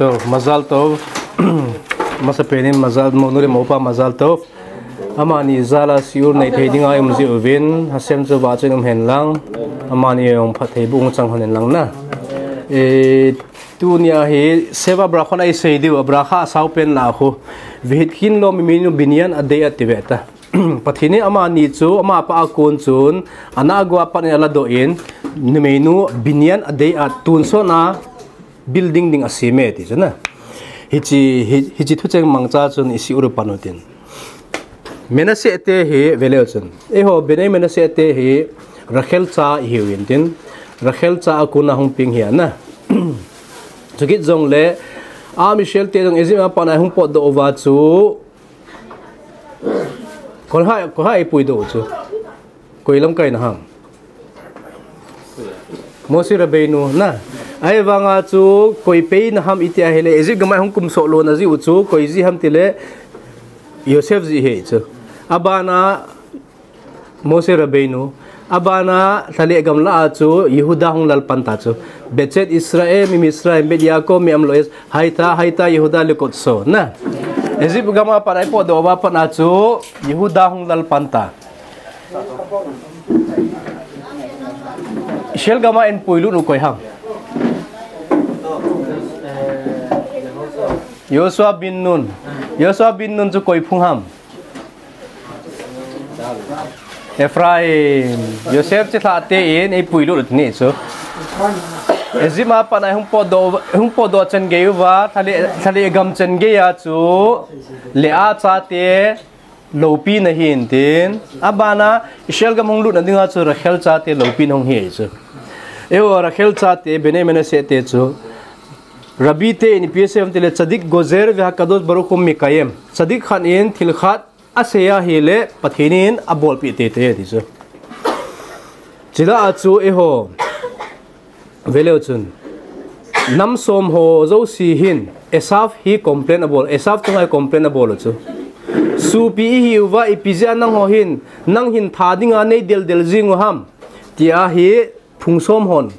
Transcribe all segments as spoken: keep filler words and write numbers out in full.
Tov, Mazal Tov. Masapen in Mazal, monu le mopa Mazal Tov. Amani jal a shiur nei thei dinga i um jiuvin, Hashem chu vahchoi in um hen lang. Amani jong phattheiboh chang hen lang na. E, tunia hi Sheva Brachot a i sei diu, a bracha asao pen lah a khu. Vehitkin lo mimenu binyan adei ati ve ta. Pathen in amani chu, amapa a kon chun, ana gua pan in aladoh in, numei nu binyan adei a tonsot a building ding asem e ti chu na. Hiche, hi, hiche thucheng mangcha chun i shiur u pan u tin. Menashe te hi veleu chun. Eiho, Bnei Menashe te hi Rachel cha ihiu in tin. Rachel cha a kon a hung peng hi a na. Chukit jongle, a Israel te jong Egypt a pat a hung potdoh uva chu. Koi ham, koi ham i puidoh chu. Koi lamkai na ham. Moshe Rabbeinu na. Ahivanga chu koi pai na ham iti ahile, Egypt gam a hung kumsoh lona jiu chu, koi ji ham tile, Yosef ji ahi chu. Abana Moshe Rabbeinu. Abana lhale gam lah a chu Yehuda hung lal pan ta chu. Betshet Israel miMitzrayim, bet Yaakov miAm Loez, hayta, hayta Yehuda lekotso. Na. Egypt gam a pat a i potdoh uva pat a chu Yehuda hung lal pan ta. Israel gam a i puilut u koi ham. Joshua bin Nun. Joshua bin Nun chu koi phung ham. Ephraim. Yosef chilhah te in i puilut u ni chu. Egypt a pat a hung potdoh, hung potdoh chan gei uva, lhale, lhale gam chan gei a chu Leah chate loupina ahi in tin. Abana Israel gam hung lutna dinga chu Rachel chate loupina hung hi chu. Eiho Rachel chate, Bnei Menashe te chu. Rabbi te in ipi asei em tile, tzadik gozer vehakadosh baruch hu mekayem. Tzadik khat in thil khat asei ahile, Pathen in abolpeh teitei ti chu. Chule a chu eiho. Veleu chun. Nam som ho jouse hin Esav hi complain abol. Esav chunga hi complain abol u chu. Sopi ihiuva ipi jeh a nangho hin, nang hin tha dinga nei deldel jing u ham. Tia hi phung som hon.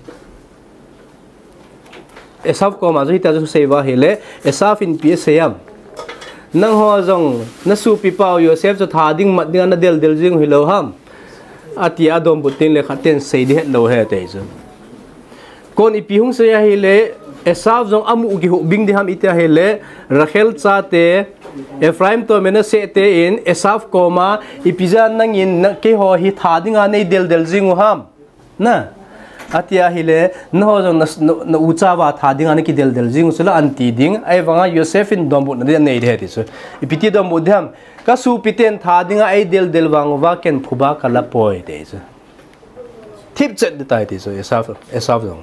Esav koma chu hitia chu asei uva ahile, Esav in ipi asei em. Nangho jong, na sopi pau Yosef chu tha ding mat dinga na deldel jing u hilou ham. Ati a donbut teng le khat ten sei ding het lou ahi ti chu. Kon ipi hung sei ahile, Esav jong amu kihuh bing ding ham iti ahile, Rachel chate, Ephraim toh Menashe te in, Esav koma, ipi jeh a nangin, na, keiho hi tha dinga nei deldel jing u ham. Na, ati ahile, nangho jong na, na, na ucha uva tha dinga na kideldel jing u chula anti ding, ahivanga Yosef in donbutna ding anei ding ahi ti chu. Ipi ti donbut ding ham, ka sopi ten tha dinga eideldel vang uva ken phuba kala poi ti chu. Thipchet ding tai ti chu, Esav, Esav jong.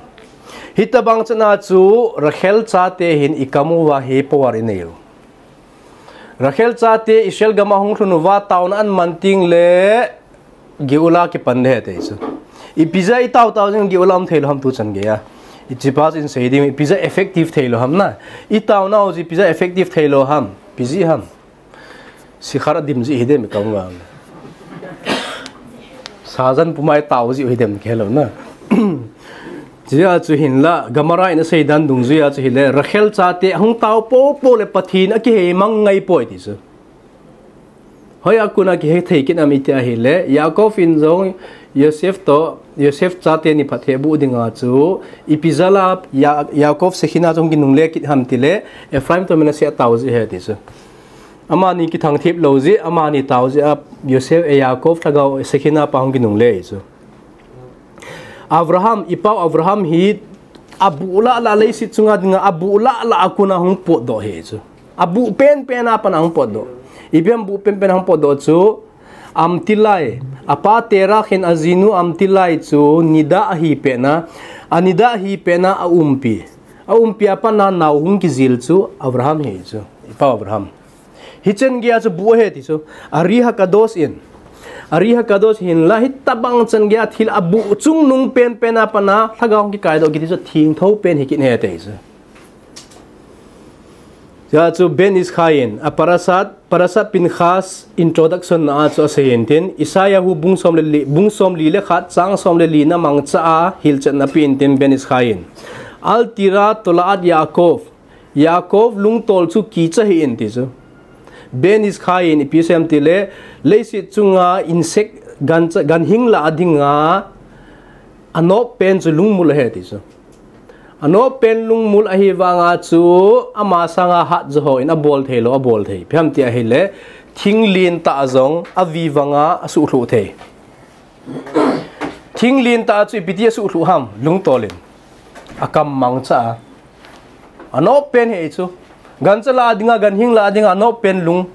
Hitabang chan a chu Rachel chate hin i kam uva hi power i nei u. Rachel chate Israel gam a hung lhun uva taona aman teng le Geula kipan ding ahi ti chu. Ipi jeh a i tao tao jing Geula um thei lou ham tu chan gei a. Hiche pa chu in sei ding, ipi jeh a effective thei lou ham na. I taona u jeh a ipi jeh a effective thei lou ham. Ipi jeh ham. Sikhar a dim jeh hidem i kam uva. Sajan puma i tao jeh hidem kei lou na. Chea chu hinla, Gemara in asei dan dungjuia chu hile, Rachel chate ahung tao popo le Pathen akihei mang ngai poi ti chu. Hoiya kona kihei thei kit am iti ahile, Yaakov in jong Yosef toh, Yosef chate ni phatthei aboh dinga chu, ipi jeh a Ya-, Yaakov Shekhinah chu hung kinungle kit ham tile, Ephraim toh Menashe atao jeh ahi ti chu. Amani kithangthip lou jeh, amani tao jeh a, Yosef, eh, Yaakov lhagao Shekhinah pa hung kinungle ahi chu. Abraham, i pau Abraham hi abuh lah lah leiset chunga dinga abuh lah lah a kona hung potdoh ahi chu. Abuh penpen a pat a hung potdoh. Ipi ham buh penpen a hung potdoh chu, Amtilai, apa Terah in ajinu Amtilai chu nidah ahi pet na, anidah ahi pet na aumpi. Aumpi a pat na nao hung kijil chu Abraham ahi chu. I pau Abraham. Hichan geiya chu buh ahi ti chu. Ari Hakadosh in. Ari Hakadosh hinla hitabang chan geiya thil abuh chungnung penpen a pat na lhagao hung kikaidoh kiti chu thengtho pen hi kit ahi ti chu. Chea chu Ben Ish Chai in, a Parashat, Parashat Pinchas introduction na a chu asei in tin, Yeshayahu bung som le li, bung som li le khat, chang som le li na mangcha a hilchetna apen tin Ben Ish Chai in. Al tira tola'at Yaakov, Yaakov lungtol chu kicha hih in ti chu. Ben Ish Chai in ipi asei em tile, leiset chunga insek gan, ganhing lah a dinga anop pen chu lungmul ahi ti chu. Anop pen lungmul ahi vanga chu ama sanga hat joh ho in abol thei lou, abol thei. Ipi ham ti ahile, thing lentah jong avi vanga asuhlhuh thei. Thing lentah chu ipi ti asuhlhuh ham, lungtol in. Akam mangcha a. Anop pen hi chu. Gancha lah a dinga, ganhing lah a dinga anop pen lung.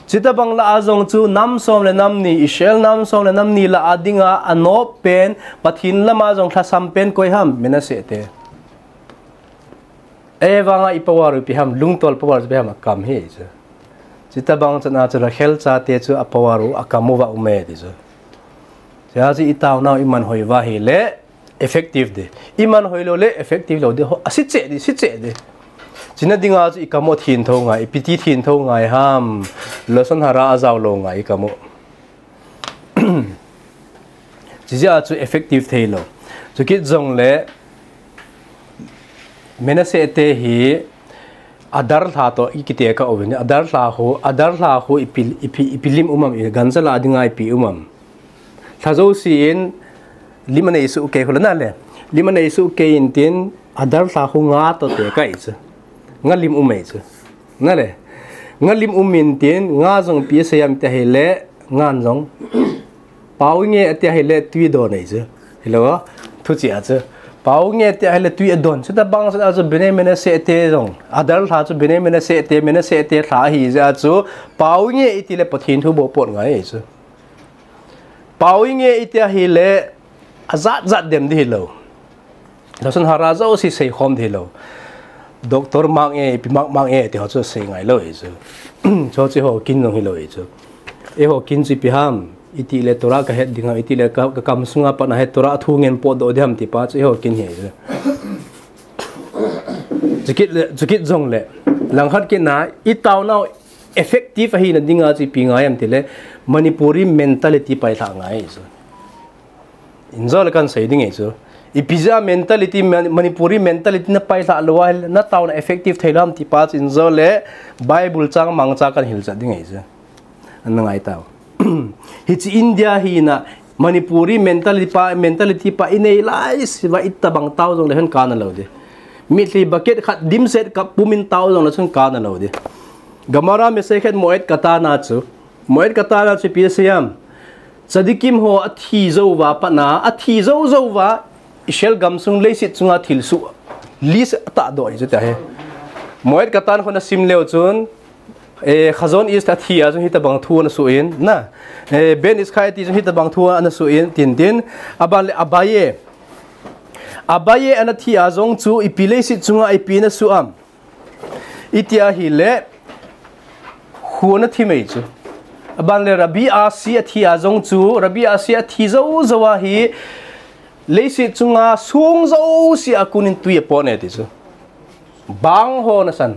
Chuti bang lah a jong chu nam som le nam ni, Israel nam som le nam ni lah a dinga anop pen, Pathen lama jong lhasam pen koi ham, Manasseh te. Ahivanga i power u ipi ham, lungtol power u ipi ham, akam hi chu. Chuti bang chan a chu Rachel chate chu a power u akam uva um e ti chu. Chuti chu i taonau i man hoi uva ahile effective ding. I man hoi lou le effective lou ding. Ho, ase cheh ding, ase cheh ding. Chuti na dinga chu i kam u theng tho ngai, ipi ti theng tho ngai ham. Lashon hara ajao lou ngai i kam u. Chuti jeh a chu effective thei lou. Chukit jongle Manasseh te hi Adar lha toh i kitekah uvin, Adar lha khu, Adar lha khu ipi, ipi, ipi lim um am, i gancha lah a dinga ipi um am. Lha jouse in lim anei soh kei khu le na le. Lim anei soh kei in tin, Adar lha khu nga toh tekah i chu. Nga lim um e chu. Na le. Nga lim um in tin, nga jong ipi asei em ti ahile, ngan jong. Pao inge ati ahile tui don e chu. Hilou a, thu chia chu. Pao inge ati ahile tui adon. Chuti bang chan a chu Bnei Manasseh te jong. Adar lha chu Bnei Manasseh te, Manasseh te lha ahi jeh a chu. Pao inge iti le Pathen thu bou pot ngai e chu. Pao inge iti ahile ajat jat dem ding hilou. Lashon hara jouse seikhom ding hilou. Doctor Mark e, ipi Mark, Mark e, ti ho chu sei ngai lou e chu. Chu chu eiho kin jong hilou e chu. Eiho kin chu ipi ham, iti le Torah ka het ding ham, iti le ka, ka kam sunga pat na hi Torah thu ngen potdoh ding ham ti pa chu eiho kin hi e chu. Chukit le, chukit jongle. Langkhat kit na, i taonau effective ahina dinga chu ipi ngai em tile, Manipuri mentality pailha ngai e chu. Injo le kan sei ding e chu. Ipi jeh a mentality, Mani-, Manipuri mentality na pailha lou a, na taona effective thei lou ham ti pa chu injo le Bible chang mangcha kan hilchet ding e chu. Ana ngai tau. Hiche India hina Manipuri mentality pa, mentality pa i nei lai siva i tabang tao jongle hen kana lou ding. Mitlhi bucket khat dimset kap pum in tao jongle chun kana lou ding. Gemara Masechet Moed Katan a chu. Moed Katan a chu ipi asei em. Tzadikim ho athi jou uva pat na, athi jou jou uva, Israel gamsung leiset chunga thilsoh list atahdoh ahi chu tia hi. Moed Katan khu na sim leu chun, eh, Chazon Ish athi a chun hitabang thu ana soh in, na, eh, Ben Ish Chai ti chun hitabang thu ana soh in, tin tin, aban le Abaye. Abaye ana thi a jong chu ipi leiset chunga ipi ana soh am. Iti ahile, khu ana thi mai chu. Aban le Rabbi Asi athi a jong chu, Rabbi Asi athi jou jou a hi, leiset chunga song jouse a kon in tui apot e ti chu. Bang ho nasan,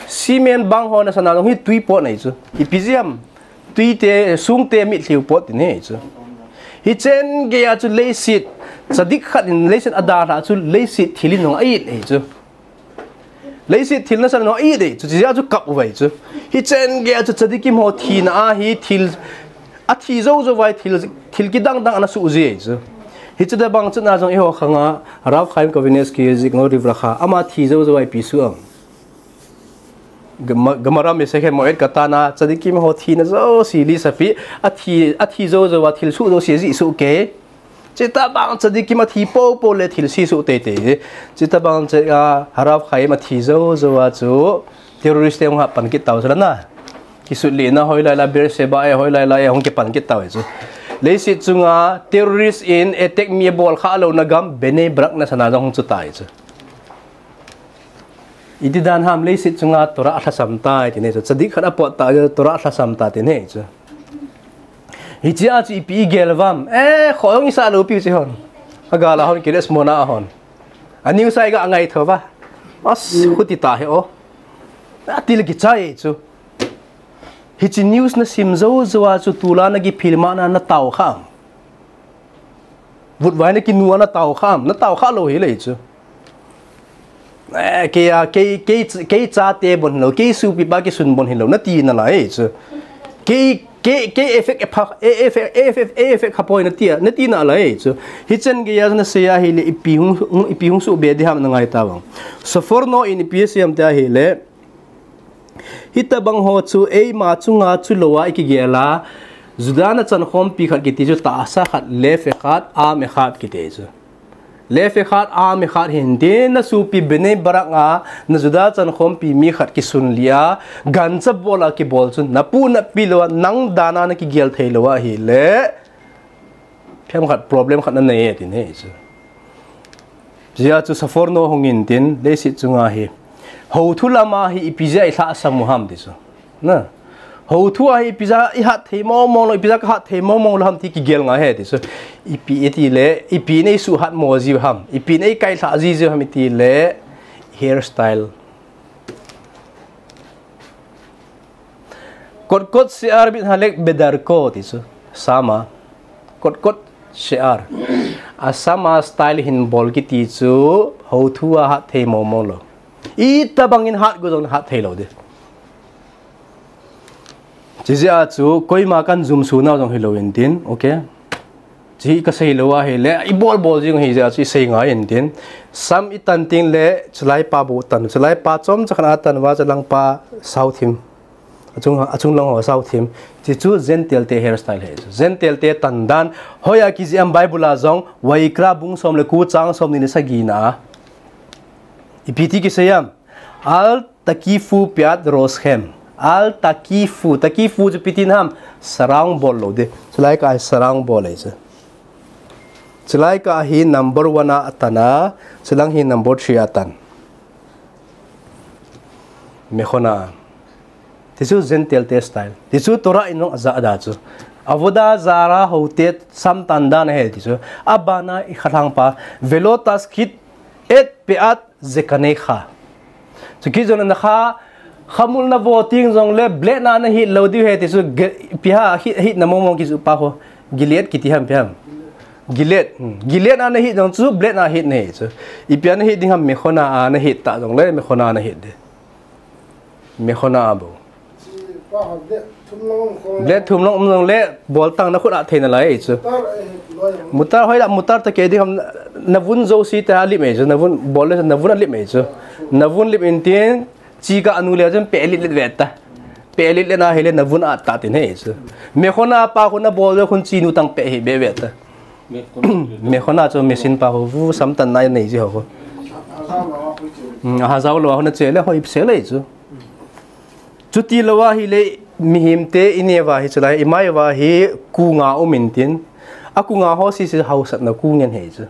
cement bang ho nasan a jong hi tui pot e chu. Ipi jeh am, tui te, song te mitlhi u pot ti e chu. Hichen gei a chu leiset, tzadik khat in leiset adalhah chu leiset thil in jong a-it e chu. Leiset thil nasan ho a-it e chu, chuti jeh a chu kap uve chu. Hichen gei a chu tzadikim ho thina a hi thil, athi jou jou a hi thil, thil kidang dang ana soh ji e chu. Hiche tabang chun a jong eiho khanga, Rav Chaim Kanievsky, Zichrono Livracha, ama thi jou jou a hi ipi soh am. Gema-, Gemara Masechet Moed Katan a, tzadikim ho thina jouse list ape, athi, athi jou jou a thil soh jouse ajih soh kei. Chuti tabang tzadikim athi popo le thil se soh teitei. Chuti tabang chu a, Harav Chaim athi jou jou a chu terrorist te hung ha pan kit tau chu la na. Kisut lina hoilai la Beersheba e hoilai la e hung kipan kit tau chu. Leiset chunga terrorist in attack mi abol kha louna gam Bnei Brak nasan a jong hung chu tai chu. Iti dan ham leiset chunga Torah alhasam tai ti ne chu. Tzadik khat apot ta Torah alhasam ta ti ne chu. Hiche a chu ipi igel uvam. Eh, kho jong isah lou piu chu hon. Agal a hon Kiryat Shmona a hon. A news a iga ngai thou va. As, khuti ta he o. Ati le kichai chu. Hiche news nasim jou jou a chu tulai a nakiphil ma na natao kha am. Vutvai nakinu a natao kha am. Natao kha lou hile chu. Eh, kei a, kei, kei, kei chate bon hilou, kei sopipa kisun bon hilou, nati nalai chu. Kei, kei, kei effect, effect, effect, effect, effect kha poi nati, nati nalai chu. Hichan geiya nasei ahile, ipi hung, ipi hung suhbe ding ham nangai tavang. Soforno in ipi asei ham tia ahile, hitabang ho chu eima chunga chulou a ikigel a, Juda nachankhompi khat kiti chu tahsa khat, lev echad, am echad kiti chu. Lev echad, am echad hintin, nasopi Bnei Brak a, na Juda chankhompi mi khat kisun lih a, gancha bol a kibol chu, napu napi lou a, nang dan a nakigel thei lou ahile, themkhat problem khat nanei e tin ahi chu. Hijeh a chu Soforno hung intin, leiset chunga hi. Houthu lama hi ipi jeh a ilhahsam u ham ti chu. Na. Houthu a hi ipi jeh a ihat thei mong mong lou, ipi jeh a kahat thei mong mong lou ham ti kigel ngai e ti chu. Ipi itile, ipi in eisuhat mo jiu ham. Ipi in eikailhah ji jiu ham itile, hairstyle. Kotkot she'ar mithalek bedarko ti chu. Sam a. Kotkot she'ar. Asam a style hin bol kiti chu houthu a hat thei mong mong lou. Itabang in hat go jong hat thei lou ding. Hijeh a chu koima kan jumsu nau jong hilou intin, okay. Hiche kasei lou ahile, ibol bol jing ahi jeh a chu isei ngai intin. Sam itan teng le, chulai pa bou tan, chulai pa chomcha khat atan uva, chulang pa sao thim. Achung, achung lang ho sao thim. Hiche chu Gentile te hairstyle ahi chu. Gentile te tan dan, hoiya kijih ham Bible a jong, Vayikra bung som le ko chang somni le sagi na. Ipi ti kisei ham. Al takifu peat roshechem. Al takifu. Takifu chu ipi tina ham. Sarang bol lou ding. Chulai kah hi sarang bol ahi chu. Chulai kah hi number one a atan a. Chulang hi number three a atan. Mekhona. Hiche chu Gentile te style. Hiche chu Torah in jong ajah da chu. Avodah Zarah ho te sam tan dan ahi ti chu. Abana ikhat lang pa. Velo tashchit et peat zekanecha. Chukit jong le nakha, khamul navo teng jong le blade na nahit lou diu ahi ti chu, ge-, ipi ham, hit, hit na mong mong kiju pa ho. Gilead kiti ham ipi ham. Gilead. Hmm. Gilead a nahit jong chu blade na hit nahi chu. Ipi a nahit ding ham, mekhona a nahit ta jong le mekhona a nahit ding. Mekhona a bou. Blade thum lang um jong le, bol tang nakhut a thei nalai chu. Mutar hoiya, mutar ta kei ding ham, navun jouse ta lip mai chu, navun bol le, navun a lip mai chu. Navun lip intin, chi kah a nu le chun peh lit lit ve ta. Peh lit lit na hile navun a ta tin ahi chu. Mekhona pa khu nabol le khun chi nu tang peh hi be ve ta. Mekhona chu machine pa khu, vu sam tan na nei ji ho khu. Hmm, ahajao lou a khu nache le hoi se le chu. Chuti lou ahile, mihem te ineo va hi chulai, imai va hi kunga um intin. Akunga ho sese hausatna ku ngen ahi chu.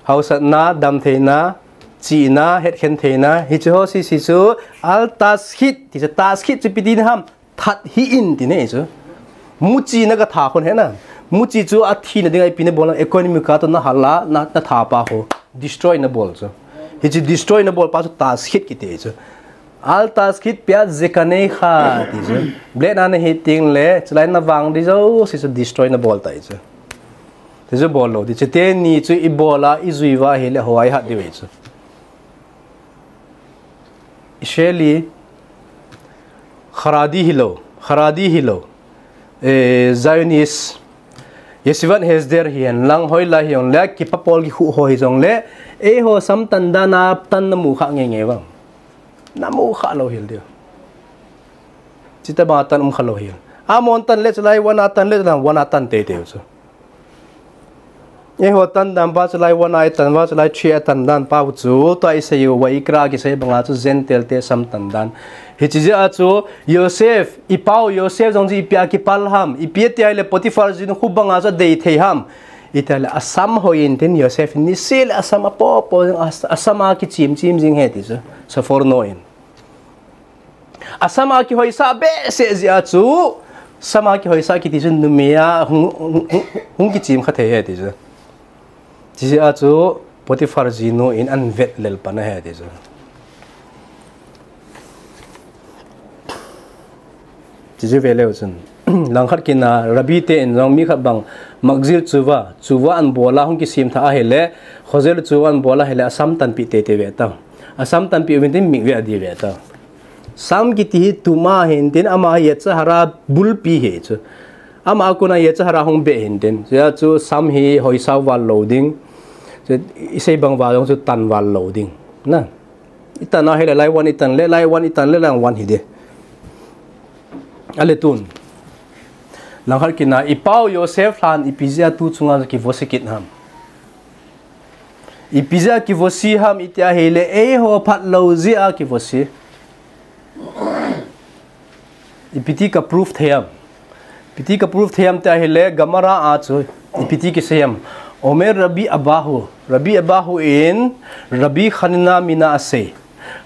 Hausatna, damtheina, chihna, hetkhen theina, hiche ho sese chu al tashchit, ti chu tashchit chu ipi tina ham, that hih in tina ahi chu. Muchi na katha khun hena. Muchi chu athina dinga ipi nabol na, economy kah toh nahal a, na, natha pa ho. Destroy nabol chu. Hiche destroy nabol pa chu tashchit kiti ahi chu. Al tashchit peat zekanecha ti chu. Blade na nahit teng le, chulai navang ding jouse chu destroy nabol ta ahi chu. Ti chu bol lou ding. Hiche teni chu ibol a, ijui uva ahile hoi hat diu ahi chu. Israeli, Haredi hilou, Haredi hilou. Eh, Zionist, Yeshivat Hesder hihen lang hoilai hijongle, kipa pol kikhu ho hijongle, eiho sam tan dan a tan namu kha nge nge vang. Namu kha lou hel diu. Chuti banga tan um kha lou hel. Amon tan le chulai one a tan le chulai one a tan teitei u chu. Eiho tan dan pa chulai one a itan uva chulai three a tan dan pa u chu tua isei u Vayikra kisei banga chu Gentile te sam tan dan. Hiche jeh a chu Yosef, ipa u Yosef jong chu ipi a kipal ham, ipi ati ahile Potiphar jinu khu banga chu adei thei ham. Iti ahile asam hoi intin Yosef in niseh le asam apo po jing, as-, asam a kichim chim jing ahi ti chu. Soforno in. Asam a kihoisah behseh jeh a chu, sam a kihoisah kiti chu numei a hung, hung, hung, hung kichim kha thei ahi ti chu. Hijeh a chu Potiphar jinu in ahin vet lel pan ahi ti chu. Hiche chu ve leu chun. Langkhat kit na, Rabbi te in jong mi khat bang, מחזיר תשובה, תשובה ahin bol a hung kisim tha ahile, חוזר בתשובה ahin bol ahile, asam tanpeh teitei ve ta. Asam tampi uvin tin mikve adi ve ta. Sam kiti hi tuma hin tin ama hi Yetzer Hara bulpi hi chu. Ama a kona Yetzer Hara hung be hin tin. Chuja chu sam hi hoisau val lou ding. Chu isei bang val jong chu tan val lou ding. Na. Itan a hile lai one itan le, lai one itan le, lai one hi de. Ale tun. Langkhat kina, i Pau Joseph Lhan ipi jeh a tu chunga kivosi kit ham. Ipi jeh a kivosi ham iti a hile, eiho phat lou jeh a kivosi. Ipi ti ka proof thei ham. Ipi ti ka proof thei ham ti a hile, Gemara a chu. Ipi ti kisei ham. Omer Rabbi Abahu. Rabbi Abahu in, Rabbi Hanina mina asei.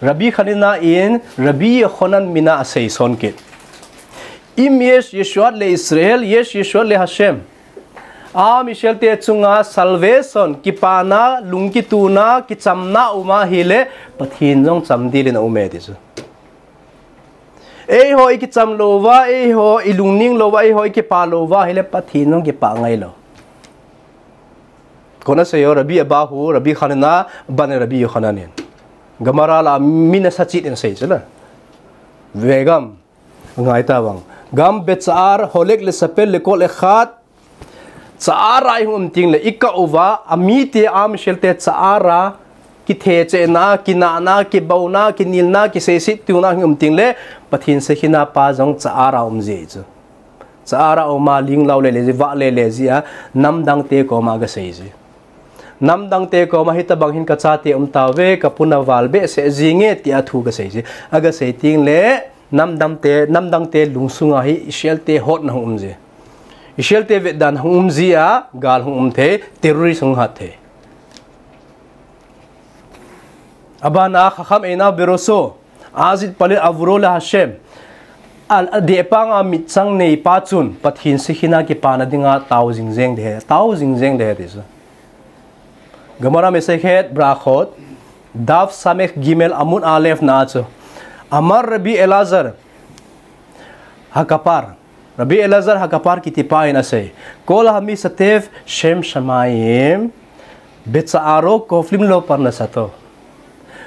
Rabbi Hanina in, Rabbi Yochanan mina asei son kit. Im yesh Yeshuat le Israel, yesh Yeshuat le Hashem. Am Israel te chunga salvation, kipana, lungkituna, kichamna uma hile, Pathen jong cham dil in aume ti chu. Eiho i kicham louva, eiho i lungning louva, eiho i kipa louva, hile Pathen jong kipa ngai lou. Kona sei yo, Rabbi Abahu, Rabbi Hanina, bane Rabbi Yochanan in. Gemara la mina sachit in sei chu la. Vegam. Ngai ta vang. Gam betsa'ar holek lesapel lekol echad. Tsa'ara i hung um ting le i kah uva, amite am Israel te tsa'ara, kithechehna, kinahna, kibouna, kinilna, kiseiset tuna hung um ting le, Pathen Shekhina pa jong tsa'ara um ji chu. Tsa'ara uma ling lau le le ji, vah le le ji a, namdang te koma ga sei ji. Namdang te koma hitabang hin ka chate um tauve, ka puna val behseh jinge, tia thu ka sei ji. Aga sei ting le, namdang te, namdang te lungsunga hi Israel te hotna hung um ji. Israel te vetdan hung um ji a, gal hung um thei, terrorist hung hat thei. Abana khacham eina beroso, azit palel avuro le Hashem. Al, a dehpanga mitchang nei pa chun, Pathen Shekhina kipana dinga tao jingjeng de, tao jingjeng de ti chu. Gemara Masechet Berachot, Daf Samech Gimel Amud Alef na chu. Amar Rabbi Elazar Hakapar. Rabbi Elazar Hakapar kiti pa in asei. Kol hamishatef shem shamayim betsa'aro koflim lo parnasato.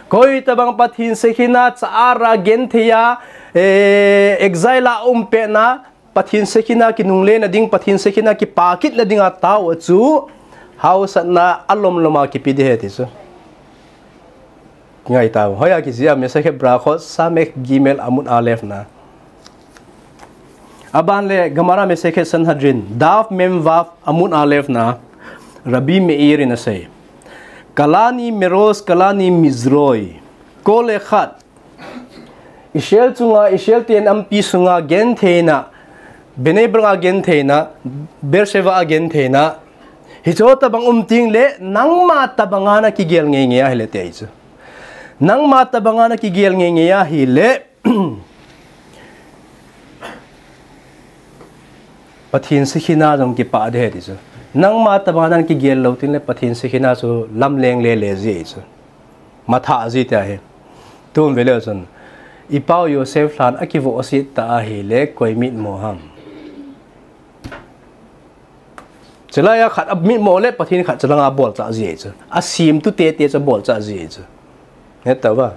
Koi tabang Pathen Shekhina tsa'ara genthei a, eh, exile a um pet na, Pathen Shekhina kinungle na ding, Pathen Shekhina kipa kit na dinga tao a chu, hausatna alom loma kipe de ti chu. Ngai tao. Hoiya kijih a Masechet Berachot Samech Gimel Amud Alef na. Aban le Gemara Masechet Sanhedrin, Daf Mem Vav Amud Alef na, Rabbi Meir in asei. Kalani merosh, kalani mizroi. Kol echad. Israel chunga, Israel te nampi sunga gentheina, Bnei Brak a gentheina, Beersheba a gentheina, hicho tabang um ting le, nangma tabanga na kigel ngei ngei a hile ti chu. Nangma tabanga na kigel ngei ngei a hile, Pathen Shekhina jong kipa de ti chu. Nangma tabanga na kigel lou ting le, Pathen Shekhina chu lamleng le le ji chu. Matha ji ti ahi. Tun vele chun. I Pau Joseph Lhan akivohse ta ahile koi mitmo ham. Chulai a khat a mitmo le Pathen khat chulanga bolcha ji chu. Asemtu te te chu bolcha ji chu. Heta va.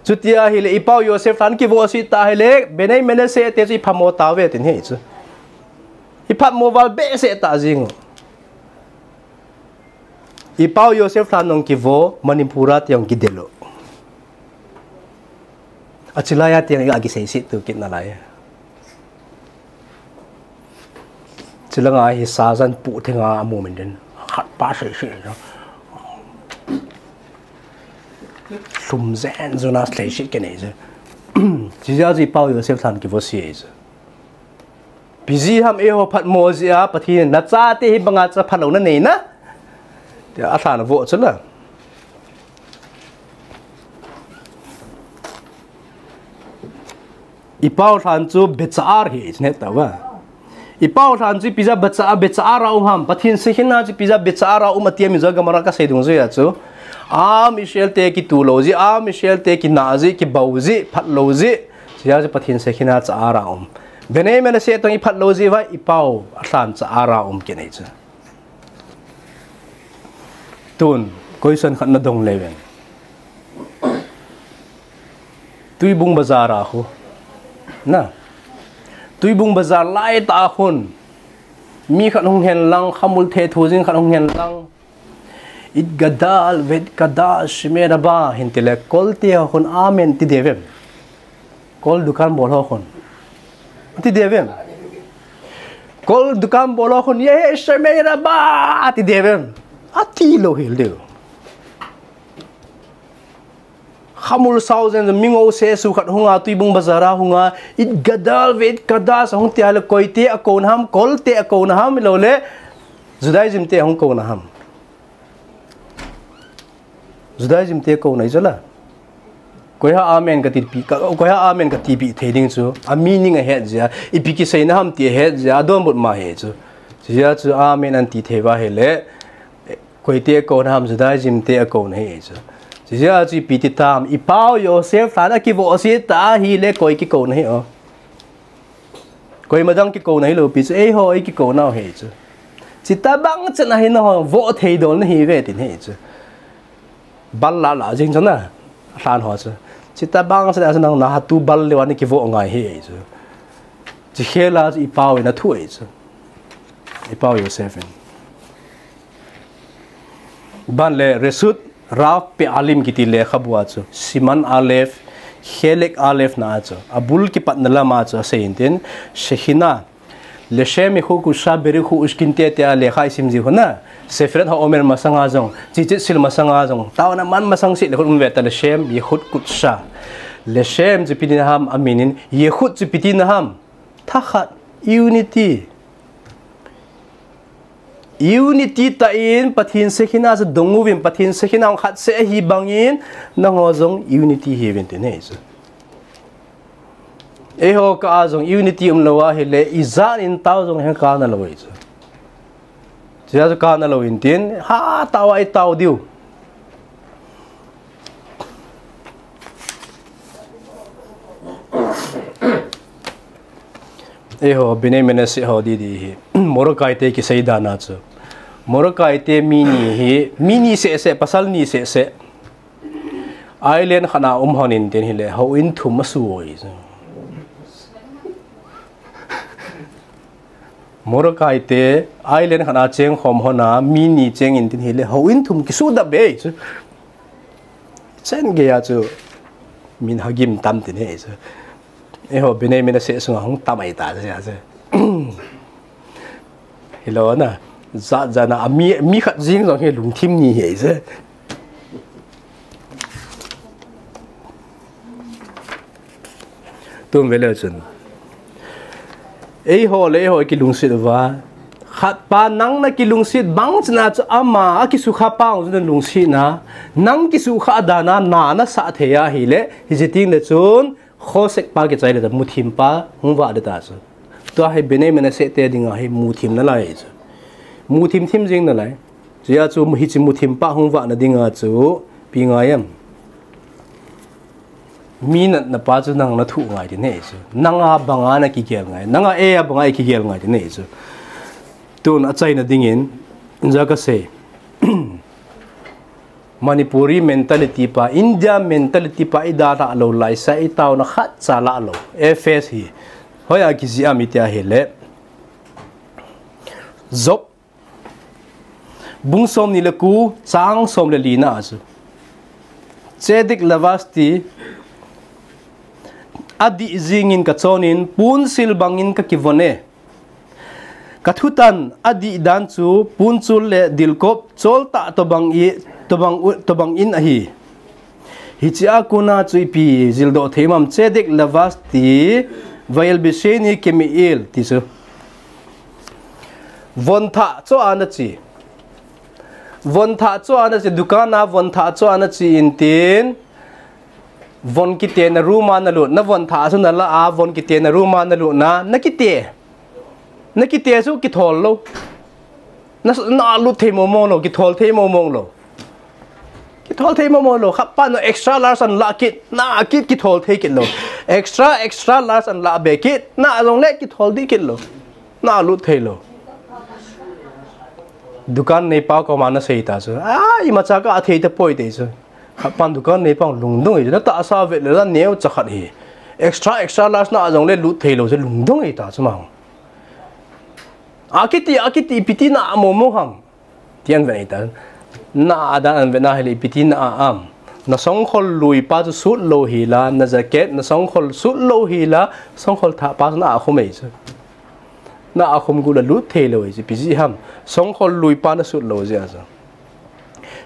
Chuti ahile i Pau Joseph Lhan kivohse ta ahile Bnei Menashe te chu i phamo tauve tin hi chu. I phamo val behseh ta jing u. I Pau Joseph Lhan nong kivo, Manipur a te ong kidel u. Achilai a te ong i kiseiset tu kit nalai. Chulanga hi sajan pu thenga amu min den. Khat pa sei sei. Lhum jen juna sei sei ke nei je. Chija ji Pau Joseph Lhan kivohse je. Ipi jeh ham eiho phatmo jeh a Pathen in nachate hi banga cha phalou na nei na. Tia alhan avoh chu la. I Pau Lhan chu betsa'ar hi, heta va. I Pau Lhan chu ipi jeh a betsa, betsa'ar a um ham. Pathen Shekhina chu ipi jeh a betsa'ar a um ati a mi jo Gemara kasei dung jeh a chu. Am Israel te kitu lou ji, am Israel te kinah ji, kibou ji, phat lou ji. Chija chu Pathen Shekhina tsa'ar a um. Bnei Menashe tong i phat lou ji va i Pau Lhan tsa'ar a um kinei chu. Tun, question khat nadong le ven. Tuibung bazar a khu. Na. Tuibung bazar lai ta khun. Mi khat hung hen lang, khamul the thu jing khat hung hen lang. It gadal, vet gadal, shemera ba, hin ti le, kol te ho khun amen ti devem. Kol dukan bol ho khun. Ti devem. Kol dukan bol ho khun, ye shemera ba, ti devem. Ati lou hel deu. Khamul sao jen mi ngou se su khat hunga, Tuibung bazar a hunga, it gadal ve it gadal sa hung tia le, koi te a kouna ham, kol te a kouna ham, lo le, Judaism te hung kouna ham. Judaism te kouna i jala. Koi ha amen ka ti pi, ka, koi ha amen ka ti pi thei ding chu, a meaning a het jia, ipi ki seina ham ti a het jia, a don but ma he chu. Jia chu amen an ti thei va he le, Koi te a kouna ham, Judaism te a kouna hi chu. Jia chu ipi ti tam, i pau Joseph than a kivo si ta hi le koi ki kouna hi o. Koi madang ki kouna hi lou pi chu, ei ho ei ki kouna hi chu. Chi ta bang chen a hi na ho, vo thei dol na hi ve tin hi chu. Bal la la jing chu na, than ho chu. Chi ta bang chen a chu nang na ha tu bal le wa ni kivo ngai hi chu. Chi khela chu i pau in a thu hi chu. I pau Joseph in. Ban le Reshut Rav Pe'alim kiti lekhabu a chu. Siman Aleph, Chelek Aleph na a chu. A bul kipatna lam a chu a sei in tin. Shechina. Leshem Yichud Kudusha Beruchu Ushkin te te a lekha i sim ji khu na. Sefirat HaOmer masanga jong. Chichit Sil masanga jong. Taona man masang si le khut um ve ta Leshem Yichud Kudusha. Leshem chu ipi ti na ham a meaning. Yichud chu ipi ti na ham. Thakhat. Unity. Unity ta in, Pathen Shechina chu dong uvin, Pathen Shechina hung khat seh ahi bangin, nangho jong unity hi uvin tin hi chu. Eiho kah a jong unity um lou a hi le, ijat in tao jong hen kana lou hi chu. Chia chu kana lou in tin, ha tao a i tao diu. Eiho, Bnei Menashe ho di di hi. Mordecai te kisei dan a chu. Mordecai te mi ni hi, mi ni seh seh, pasal ni seh seh. Island khat a um hon in tin hi le, houin thum a su oi chu. Mordecai te, island khat a cheng khom hon a, mi ni cheng in tin hi le, houin thum kisu da be chu. Chen gei a chu, minhagim tam tin hi chu. Eiho, Bnei Menashe sunga hung tam ai ta, ja, ja. Hilou na, ja, ja na, a mi, mi khat jing jong hi lungthim ni hi, ja. Tun ve le chun. Eiho le eiho kilungset uva. Khat pa nang na kilungset bang chana chu ama a kisukha pa jong chu na lungset na. Nang kisukha dan a na na sa thei a hi le, hi ji ting le chun, Chosek pa kichai le ta, muthim pa, hung vah le ta chu. Tua hi Bnei Menashe te dinga hi muthim na lai chu. Muthim thim jing na lai. Chuya chu hiche muthim pa hung vah na dinga chu, pi ngai em. Mi natna pa chu nang na thu ngai ti nei chu. Nang a banga na kigel ngai. Nang a e a banga i kigel ngai ti nei chu. Tun a chaina dingin, ja ka sei. Manipuri mentality pa, India mentality pa, i dalha lou lai sa, i taona khat cha la lou. F S hi. Hoiya kijih am i tia hi le. Job. Bung som ni le ko, chang som le li na a chu. Tzedik Lavash ti, adih jingin ka chonin, punsil bangin ka kivon e. Ka thutan adih dan chu punchul le dilkop choltah tobang i, tobang u, tobang in ahi. Hichea kona chu ipi jildoh thei mam Tzedik Lavash ti Vayelbesheni Keme'il ti chu. Von thah cho ana chi. Von thah cho ana chi, dukan a von thah cho ana chi in tin. Von kite na room a na lut, na von thah chu na la a, von kite na room a na lut na, na kite. Na kite chu kithol lou. Na, na lut thei mong mong lou, kithol thei mong mong lou. Kithol thei mong mong lou. Khat pa na extra large an la kit, na kit kithol thei kit lou. Extra, extra large an la be kit, na jong le kithol di kit lou. Na lut thei lou. Dukan nei pa koma na sei ta chu. A, imacha ka a thei ta poi te chu. Khat pan dukan nei pang lungdong e, na tahsa vet le la neo cha khat hi. Extra, extra large na jong le lut thei lou chu lungdong e ta chu mang. Akiti, akiti, ipi ti na mo mo ham. Ti an vet ei ta. Na a dan an vet na hi le ipi ti na a am. Na songkhol lui pa chu sut lou hi la, na jacket, na songkhol sut lou hi la, songkhol thah pa chu na a khum ei chu. Na a khum gu la lut thei lou ei chu, ipi ji ham. Songkhol lui pa na sut lou ji a chu.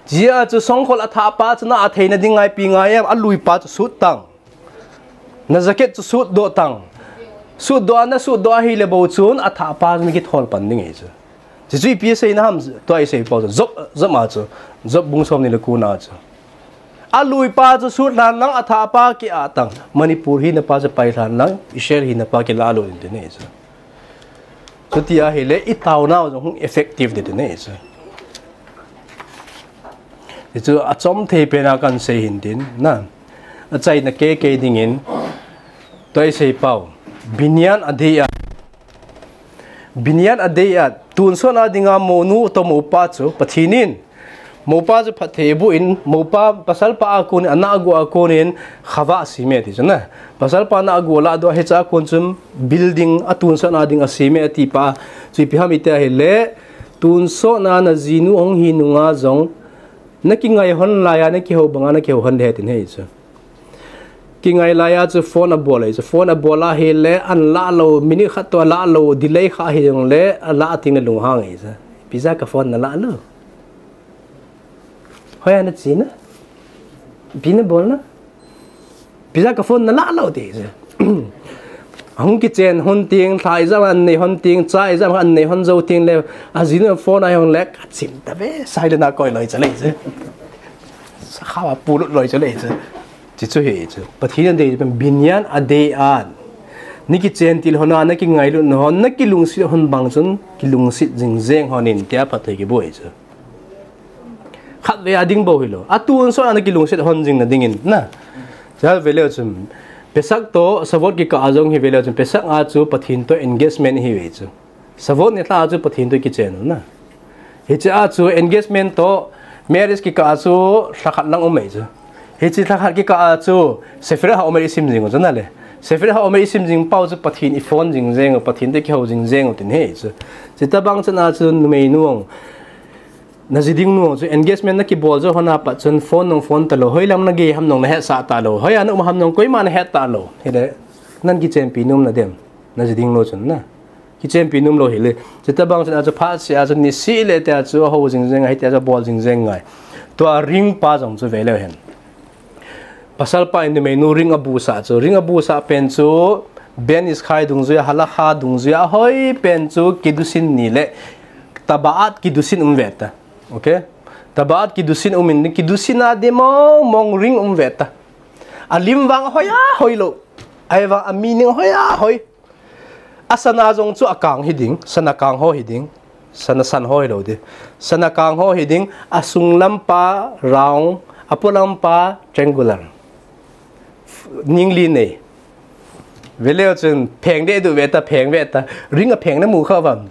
Ji a chu songkhol a thah pa chu na a theina ding ngai pi ngai am, a lui pa chu sut tang. Na jacket chu sut doh tang. Sut doh a na sut doh a hi le bou chun a thah pa chu na kithol pan ding ei chu. Chu chu ipi sei na ham, tua i sei pau chu. Job, Job a chu. Job bung som ni le ko na chu. A lui pa chu sut lhan lang a thah pa ki a tang. Manipur hi na pa chu pai lhan lang, Israel hi na pa ki la lo in te nei chu. Chuti a hi le i tau nau jong hung effective de te nei chu. Chu a chom thei pen a kan sei hin tin na. A chai na ke ke ding in. Tua i sei pau. Binyan a dei a. Binyan a dei a. Tun sot a ding a mo nu to mo pa chu. Pathin in. Mo pa chu phat thei bu in. Mo pa pasal pa a kun in. A na gu a kun in. Khava si me ti chu na. Pasal pa na gu la do he cha kun chun. Building a tun sot a ding a si me ti pa. Chu ipi ham i te a hi le. Tun sot na na ji nu hong hi nu nga jong. Na ki ngai hon lai a na ki ho bang a na ki ho hon de he tin he chu. Ki ngai lai a chu phone a bol ei chu. Phone a bol a hi le an la lo, minute khat to a la lo, delay kha hi jong le, a la ting le lunghang ei chu. Ipi ja ka phone na la lo. Hoi a na chi na. Ipi na bol na. Ipi ja ka phone na la lo ti chu. Hung kichen hon ting, thlai jam an nei hon ting, chai jam an nei hon jo ting le, a ji nu phone a hong le, ka chim ta ve, silent a koi loi chu le chu. Sa kha wa pu lut loi chu le chu. Chi chu hi chu. Pathin a dei pen binyan a dei an. Ni kichen til hon a, na ki ngailut na hon, na ki lungsit hon bang chun, ki lungsit jing jeng hon in, tia phat thei ki bu ei chu. Khat ve a ding bou hi lo. A tun sot a na ki lungsit hon jing na ding in, na. Chal ve le chun. Pesak to, savot ki ka a jong hi ve le chun. Pesak a chu Pathin to engagement hi ve chu. Savot ni thla chu Pathin to kichen u na. Hiche a chu engagement to marriage kikah chu thla khat lang um ei chu. Hiche thla khat kikah a chu Sefer HaOmer i sim jing u chu na le. Sefer HaOmer i sim jing pau chu Pathin i phone jing jeng u, Pathin to kihou jing jeng u tin he chu. Chuti bang chun a chu numei nu ong. Na ji ding nu chu engagement na kibol jo hon a pat chun phone nong phone ta lo, hoi lam na gei ham nong na hetsah ta lo, hoi a na um ham nong koima na het ta lo. Hi le, nan kichenpi nom na dem, na ji ding nu chun na. Kichenpi nom lo hi le. Chuti bang chun a chu phat sia chu ni si le te a chu a ho jing jeng, a hi te a chu bol jing jeng ngai. Tua ring pa jong chu ve le hen. Pasal pa in numei nu ring a bu sa chu, ring a bu sa pen chu, Ben Ish Chai dungjui a, halacha dungjui a, hoi pen chu, kidusin ni le, tabaat kidusin um ve ta. Okay? Tabaat kidusin um in, kidusin a di mong, mong ring um ve ta. A lim vang hoi a, hoi lo. Ai vang a meaning hoi a, hoi. A sana jong chu a kang hi ding, sana kang ho hi ding, sana san ho hi lo di. Sana kang ho hi ding, a sung lam pa round, a po lam pa triangular. Ning li nei. Ve le chun pheng de du ve ta, pheng ve ta. Ring a pheng na mu kha vam.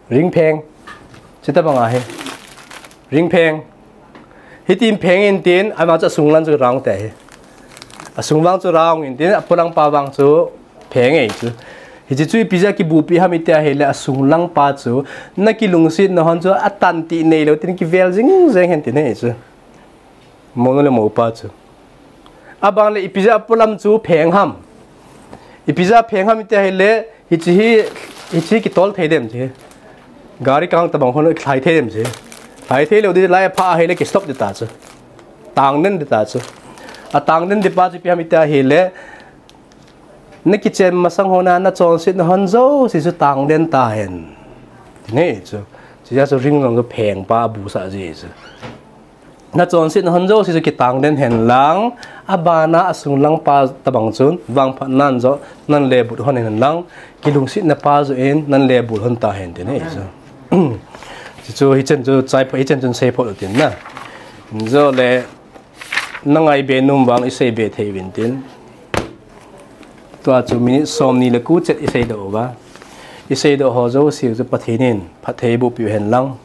Ring pheng. Chuti bang a hi. Ring pheng. Hitin pheng in tin, ama chu a sung lam chu round te hi. A sung vang chu round in tin, a po lam pa vang chu pheng ei chu. Hiche chu ipi ja kibupi ham i te a hi le a sung lam pa chu. Na ki lungsit na hon chu a tan ti nei lo tin kivel jing jeng hen tin he chu. Mo nu le mo pa chu. A bang le ipi ja a po lam chu pheng ham. Ipi ja pheng ham i te a hi le Hiche hi, hiche hi kitol thei dem che. Gari kang tabang hon lhai thei dem che. Lhai thei lo di lai pha a hi le ki stop di ta chu. Tang den di ta chu. A tang den di pa chu ipi ham i te a hi le. Na kichen masang hon a na chonset na hon jouse chu tang den ta hen. Ti nei chu. Chuti a chu ring jong chu pheng pa bu sa ji chu. Na chonset na hon jouse chu kitang den hen lang, a bana a sung lam pa tabang chun, vangphat nan jo, nan le but hon hen lang, ki lungsit na pa jo in, nan le but hon ta hen ti nei chu. Chu chu hi chen chu chai pho, hi chen chun sei pho tin na. Jo le, na ngai be nom vang i sei be thei vin tin. Tua chu minute som ni le ko chet i sei doh uva. I sei doh ho jouse chu Pathen in, phatthei boh piu hen lang.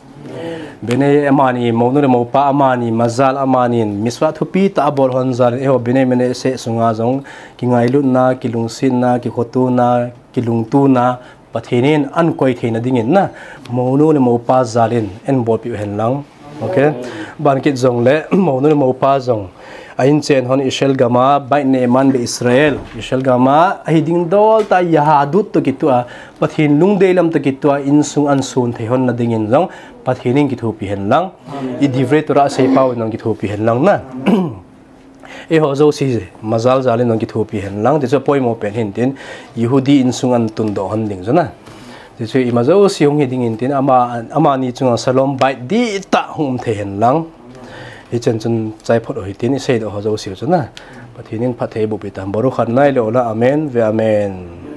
Bnei amani, mounu le moupa amani, mazal amani, mitzvah thupi tah abol hon jal in, eiho Bnei Menashe sunga jong, kingailutna, kilungsetna, kikhotona, kilungtona, Pathen in ahin koi theina dingin na, mounu le moupa jal in, eibolpeh u hen lang. Okay? Ban kit jongle, mounu le moupa jong, ahin chen hon Israel gam a, beit na'eman be'Yisrael, Israel gam a, ahi ding dol tah Yahadut toh kitoh a, Pathen lungdei lam toh kitoh a, insung ahin son thei hon na dingin jong, Pathen in kithopi hen lang. I Divrei Torah seipau in jong kithopi hen lang na. Eiho jouse, mazal jal in jong kithopi hen lang. Tichu apoimo pen hin tin, Yehudi insung ahin tundoh hon ding chu na. Tichu ima jouse hung hi dingin tin, ama, amani chunga shalom bait dihtah hung um thei hen lang. Hichan chun chaiphot u hitin, iseidoh ho jouse chu na. Pathen in phatthei eiboh peh ta. Baruch Adonai le'olam, amen ve'amen.